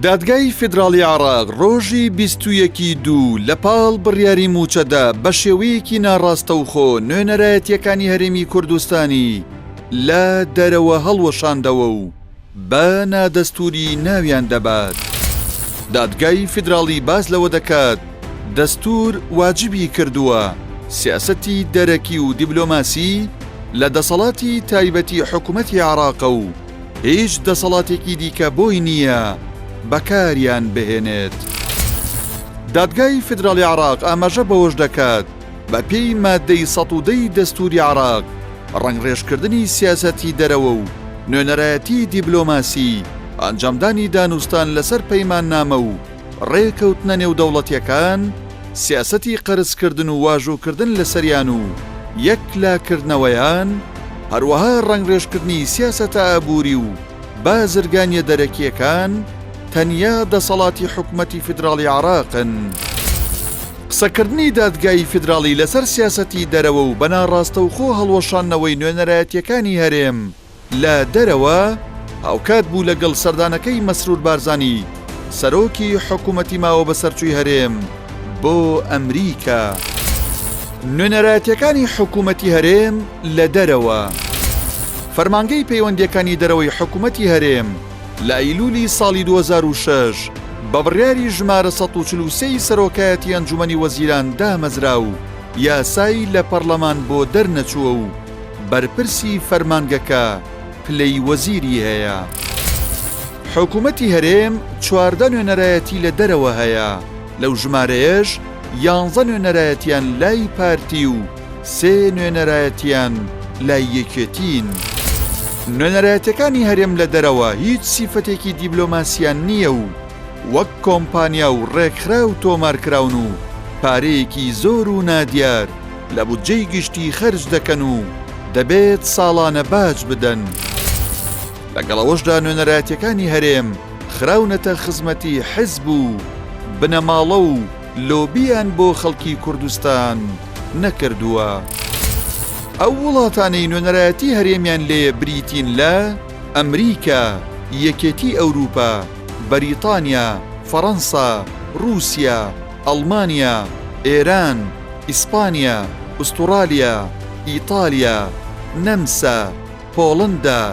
دادگای فیدراڵی عێراق ڕۆژی 21 ی دوو لە پاڵ بڕیاری مووچەدا بە شێوەیەکی ناڕاستەوخۆ نوێنەرایەتییەکانی هەرێمی کوردستانی لە دەرەوە هەڵوەشاندەوە و بە نادەستووری ناویان دەبات. دادگای فیدراڵی باس لەوە دەکات، دەستوور واجبی کردووە سیاسەتی دەرەکی و دیبلۆماسی لە دەسەڵاتی تایبەتی حکومەتی عێراقە و هیچ دەسەڵاتێکی دیکە بۆی نییە بەکاریان بهێنێت. دادگای فیدراڵی عێراق ئاماژە بەوەش دەکات، بەپێی ماددەی 110 ی دەستووری عێراق، ڕەنگڕێژکردنی سیاسەتی دەرەوە و نوێنەرایەتی دیبلۆماسی، ئەنجامدانی دانوستان لەسەر پەیماننامە و ڕێکەوتنە نێودەوڵەتیەکان، سیاسەتی قەرزکردن و واژۆکردن لەسەریان و یەکلاکردنەوەیان، هەروەها ڕەنگڕێژکردنی سیاسەتە ئابووری و بازرگانیە دەرەکیەکان، تەنیا دەسەڵاتی حکومەتی فیدراڵی عێراقن. قسەکردنی دادگای فیدراڵی لەسەر سیاسەتی دەرەوە و بە ناڕاستەوخۆ هەڵوەشاندنەوەی نوێنەرایەتیەکانی هەرێم لە دەرەوە، هاوکات بوو لەگەڵ سەردانەکەی مەسرور بارزانی، سەرۆکی حکومەتی ماوەبەسەرچووی هەرێم بۆ ئەمریکا. نوێنەرایەتیەکانی حکومەتی هەرێم لە دەرەوە. فەرمانگەی پەیوەندیەکانی دەرەوەی حکومەتی هەرێم لە ئەیلولی ساڵی 2006 بە بڕیاری ژمارە 143 ی سەرۆکایەتی ئەنجومەنی وەزیران دامەزرا و یاسای لە پەڕلەمان بۆ دەرنەچووە و بەرپرسی فەرمانگەکە پلەی وەزیری هەیە. حکومەتی هەرێم 14 نوێنەرایەتی لە دەرەوە هەیە، لەو ژمارەیەش یانزە نوێنەرایەتیان لای پارتی و سێ نوێنەرایەتیان لای یەکێتین. نوێنەرایەتیەکانی هەرێم لە دەرەوە هیچ سیفەتێکی دیبلۆماسیان نییە و وەک کۆمپانیا و ڕێکخراو تۆمارکراون و پارەیەکی زۆر و نادیار لە بودجەی گشتی خەرج دەکەن و دەبێت ساڵانە باج بدەن. لەگەڵ ئەوەشدا نوێنەرایەتیەکانی هەرێم خراونەتە خزمەتی حزب و بنەماڵە و لۆبییان بۆ خەڵکی کوردستان نەکردووە. ئەو وڵاتانەی نوێنەرایەتی هەرێمیان لێیە بریتین لە، ئەمریکا، یەکێتی ئەوروپا، بەریتانیا، فەڕەنسا، ڕووسیا، ئەڵمانیا، ئێران، ئیسپانیا، ئوستوڕالیا، ئیتالیا، نەمسا، پۆڵندا،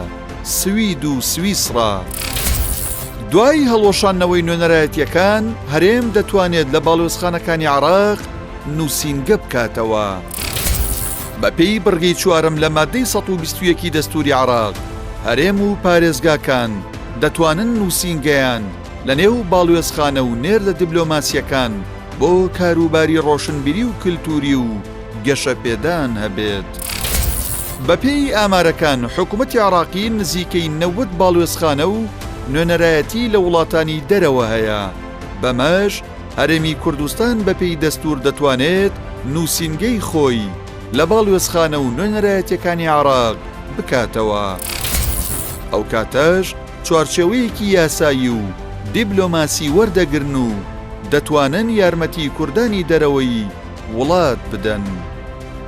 سوید و سویسڕا. دوای هەڵوەشاندنەوەی نوێنەرایەتییەکان، هەرێم دەتوانێت لە باڵیۆزخانەکانی عێراق نووسینگە بکاتەوە. بەپێی بڕگەی چوارەم لە ماددەی 121 ی دەستووری عێراق، هەرێم و پارێزگاکان دەتوانن نووسینگەیان لەنێو باڵوێزخانە و نێردە دیبلۆماسییەکان بۆ کاروباری ڕۆشنبیری و کلتووری و گەشەپێدان هەبێت. بەپێی ئامارەکان حکومەتی عێراقی نزیکەی 90 باڵوێزخانە و نوێنەرایەتی لە وڵاتانی دەرەوە هەیە، بەمەش هەرێمی کوردستان بەپێی دەستوور دەتوانێت نووسینگەی خۆی لە باڵوێزخانە و نوێنەرایەتیەکانی عێراق بکاتەوە. ئەوکاتەش چوارچێوەیەکی یاسایی و دیبلۆماسی وەردەگرن و دەتوانن یارمەتی کوردانی دەرەوەی وڵات بدەن.